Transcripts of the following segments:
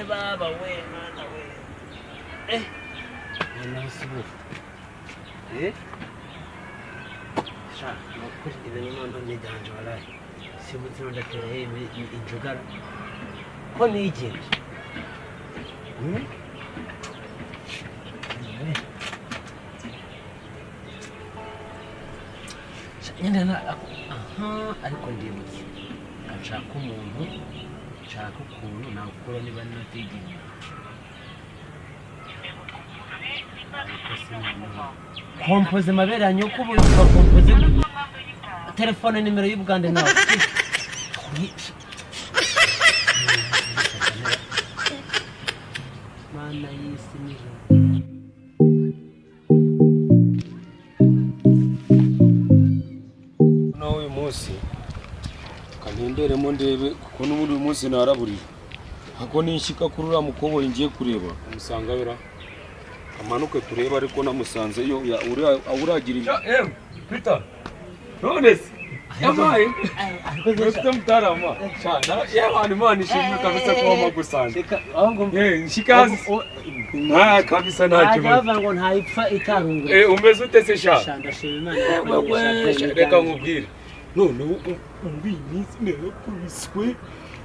Ye baba we, mwana we, noneho si ubu, sha, ni ukuri ibintu noneho ni danger, walayi. Si ubu nzino ndatera he injugara ko nigenje? Hmm? Sha, nyine aha, ariko ndibutse, nshaka umuntu, nshaka ukuntu nakura niba n'inote y'igihumbi, ariko sinabona. Kompoze mabere ya nyoko, ubu bakompoze telefone nimero y'Ubugande nawe. Mana y'isi n'ijuru! Naho uyu munsi kantenderemo ndebe, kuko n'ubundi uyu munsi naraburiwe. Ako nishyika kuri uriya mukoboyi ngiye kureba umusanga bera amanuke turebe, ariko namusanze yo uragira ibi. Ewe Peter, none se yabaye ufite mutarama shana yewe, Imana ishimwe kabisa ko wamagusanze. Reka aho ngo Nshika hasi nta kabisa, nta ntajya kibazo. Bavuga ngo ntayipfa itarungura. Umeze ute se sha? Sha, ndashima Imana. Reka nkubwire, noneho muri iyi minsi narakubiswe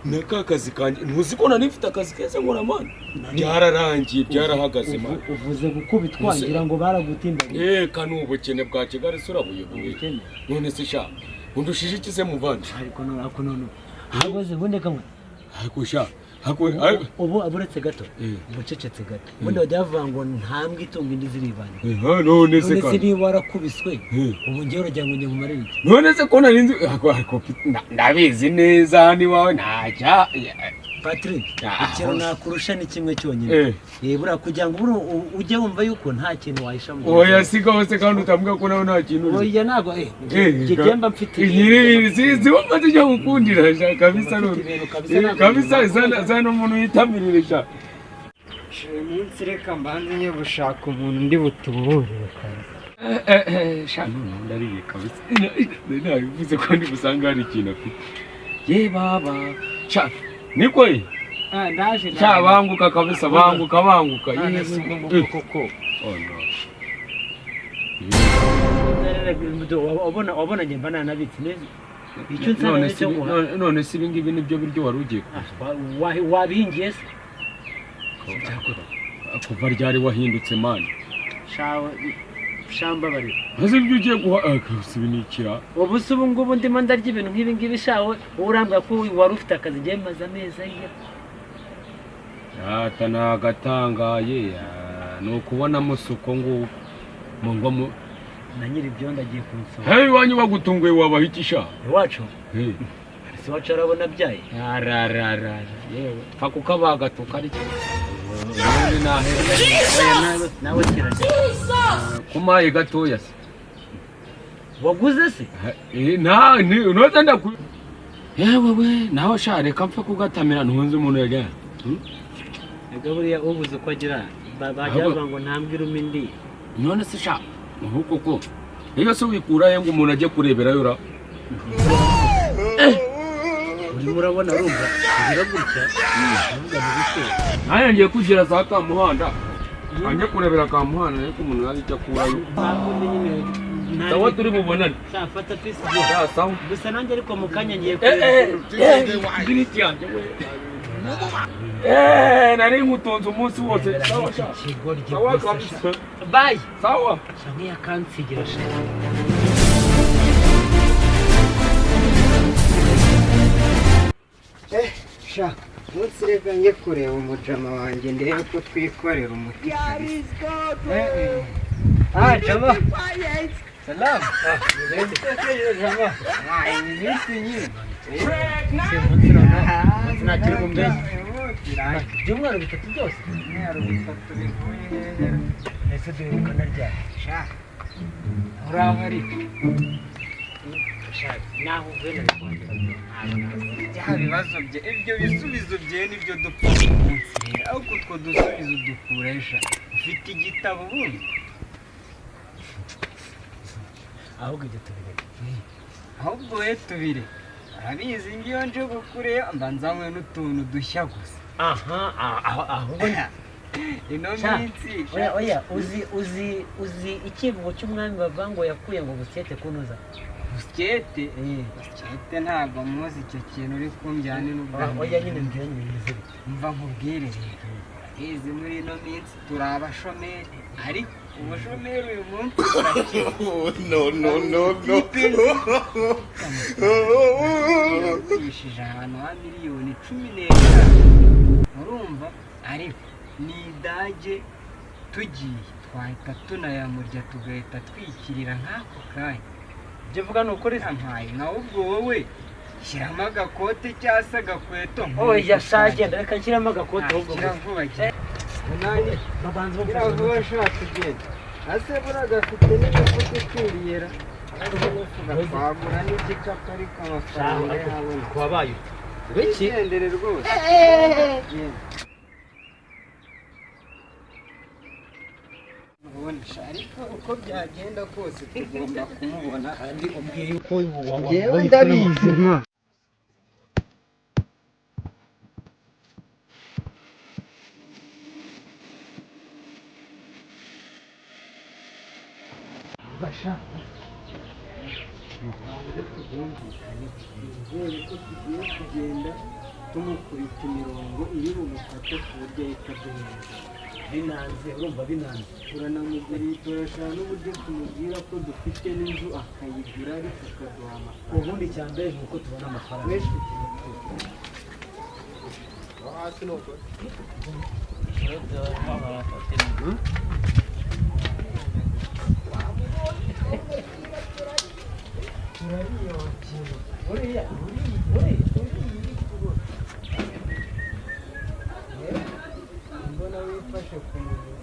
na ka kazi kanjye. Ntuzi ko nari mfite akazi keza nkora, man? Byararangiye, byarahagaze, man. Uvuze gukubitwa, ngira ngo baragutimbaga. Ka ni ubukene bwa Kigali se, urabuyoboye? Ubukene. None se sha, undushije iki se muvandi? Ariko none ahagaze ubundi kamwe. Ariko sha, ariko Ubu aburetse gato, ubucecetse gato, ubundi bajya bavuga ngo ntambwe itunga indi ziribana. None se None se kandi niba warakubiswe, ubu ngewe uragira ngo njye nkumarire iki? None se ko nari nzi, ariko ndabizi neza hano iwawe ntajya. Patrick, Ah, ikintu nakurusha ni kimwe cyonyine. Buriya kugira ngo buriya ujye wumva yuko nta kintu wahisha mu Oya, siga hose kandi utambwira ko nawe nta kintu uzi. Oya, ntabwo njye mba mfite Nyiri si wumva tujya gukundira sha kabisa. Mba mfite None ibintu kabisa, ntabwo kabisa ibintu zana zana umuntu yitamirire sha. Uyu munsi reka mbanze njye gushaka umuntu ndi butuburire kabisa. Sha, none ndariye kabisa. Nabivuze ko ndi busanga hari ikintu afite. Ye baba sha, niko ye. Ah, ndaje. Sha, banguka kabisa, banguka, banguka. None se ubwo ngubwo koko? Oh no. Wabona njye mba nanabitse neza icyo nsaba None nicyo se guha. None se ibi ngibi nibyo biryo wari ugiye Ah, wabihingiye se? Kuva ryari wahindutse, man? Shawe shambabarira. Maze ibyo ugiye guha, kabisa ibi ni ikira. Ubu se ubu ngubu ndimo ndarya ibintu nk'ibi ngibi shawe, wowe urambwira ko wari ufite akazi, ngiye maze amezi aya. Ata nagatangaye ni ukubona musuko nguko mu ngo mu Na nyiri ibyondo agiye kunsura. Hey, iwanyu bagutunguye wabaha iki sha? Iwacu? Hey. Si iwacu arabona abyaye. Arararara, yewe, pfa kukabaga tukarya ubundi nahera. Oya, nawe kirajya. Kumaye gatoya se. Waguze se? Nta noza ndaku yewe we, nawe sha, reka mpfe kugatamira, ntunze umuntu yajyana. Ega buriya ubuze uko agira, bajya bavuga ngo ntambwe iruma indi. None se sha, ubu koko iyo se wikura he ngo umuntu ajye kureberayo ra? Urimo urabona, urumva ngira gutya uvuga mu bise. Nanjye ngiye kugira za Kamuhanda, ajye kurebera Kamuhanda, ariko umuntu yazi icyo akurayo. Ntabwo nyine. Sawa, turi bubonane. Sha, fata pisi. Ya, sawa. Gusa nanjye ariko mu kanya ngiye Giriti yanjye we, nari nkutunze umunsi wose. Sawa sha. Ikigoryi Sawa. gusa Kabisa. sha. Bayi. Sawa. Sha, nk'iyakansigira sha. Sha, munsi reka njye kureba umujama wanjye ndebe ko twikorera umuti kabisa. Ah, jama. Salamu. Jama. Ah, iyi minsi nyine. Si umunsi noneho umunsi ntakiri bumbeshye, ibyumweru 3 byose. Ibyumweru 3 bivuye hehe? Ese duherukana ryari? Sha. Uraho ariko. Sha, naho uvuye nari. Bya bibazo bye, ibyo bisubizo bye nibyo dupfa uyu munsi rero. Ariko utwo dusubizo dukoresha. Ufite igitabo ubundi? Ahubwo ibyo tubireke. Ahubwo we tubire, urabizi ngiyo nje kukureba mba nzanywe n'utuntu dushya gusa. Aha, ahubwo Ino Sha, minsi. Oya, oya, uzi icyivugo cy'umwami bavuga ngo yakuye ngo busyete kunoza. Busyete? Eh. Busyete ntabwo muzi icyo kintu uri kumbyane n'ubwa Oya nyine, mbwira nyine, bimeze bite? Mva nkubwire rero, urabizi muri ino minsi turi abashomeri, ariko ubushomeri uyu munsi burakize. No, no, no, no. Yagurishije ahantu ha miliyoni 15, urumva? Ariko ni idage tugiye twahita tunayamurya, tugahita twikirira nk'ako kanya. Ibyo uvuga ni ukuri se? Yampaye nkawe. Ubwo wowe shyiramo agakote cyangwa se agakweto. Oya sha, genda, reka nshyiramo agakote ahubwo. Shyira Gusa vuba, gira munani. Babanza Gira bamfashe. vuba, shaka ugenda ase buriya gafite n'imifuka ikwiriye ra, twagura n'igikapu, ariko amafaranga yabona. Wabaye ute? Iki? Wigendere rwose. Genda. Ubundi sha, ariko uko byagenda kose tugomba kumubona. Kandi umbwiye yuko Njyewe ndabizi nka basha nizere ko tugiye kugenda tumukubita imirongo iri bumufate ku buryo ahita aduheza. Binanze, urumva binanze. Turanamuguriye, turashaka n'uburyo tumubwira ko dufite n'inzu akayigura, ariko akaduha amafaranga. Ubundi icya mbere ni uko tubona amafaranga. Benshi. Uriya, uriya, uriya. Mbona wifashe ku munwa.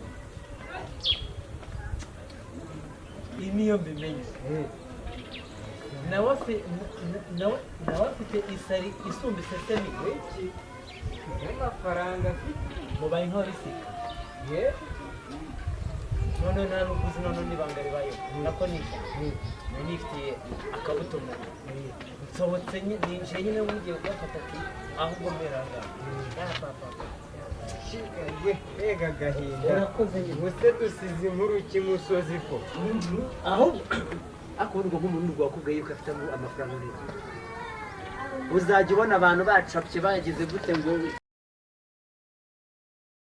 Iyi niyo mbimenye. Nawe afite isari isumba isesemi. Iki n'amafaranga afite. Mubaye nk'ababisika. Ye. None nta n'ukuzi, none n'ibanga ribayeho nako nishyura nari nifitiye akabuto mu nda, nsohotse ninjiye nyine mugiye kuyafata, ati ahubwo mbera aha ngaha papa. We, mbega agahinda! Urakoze nyine. Ubuse dusize inkuru kimusozi ko Ahubwo ariko ubundi ubwo nk'umuntu wakubwiye yuko afite amafaranga neza, uzajya ubona abantu bacapye bagize gute ngo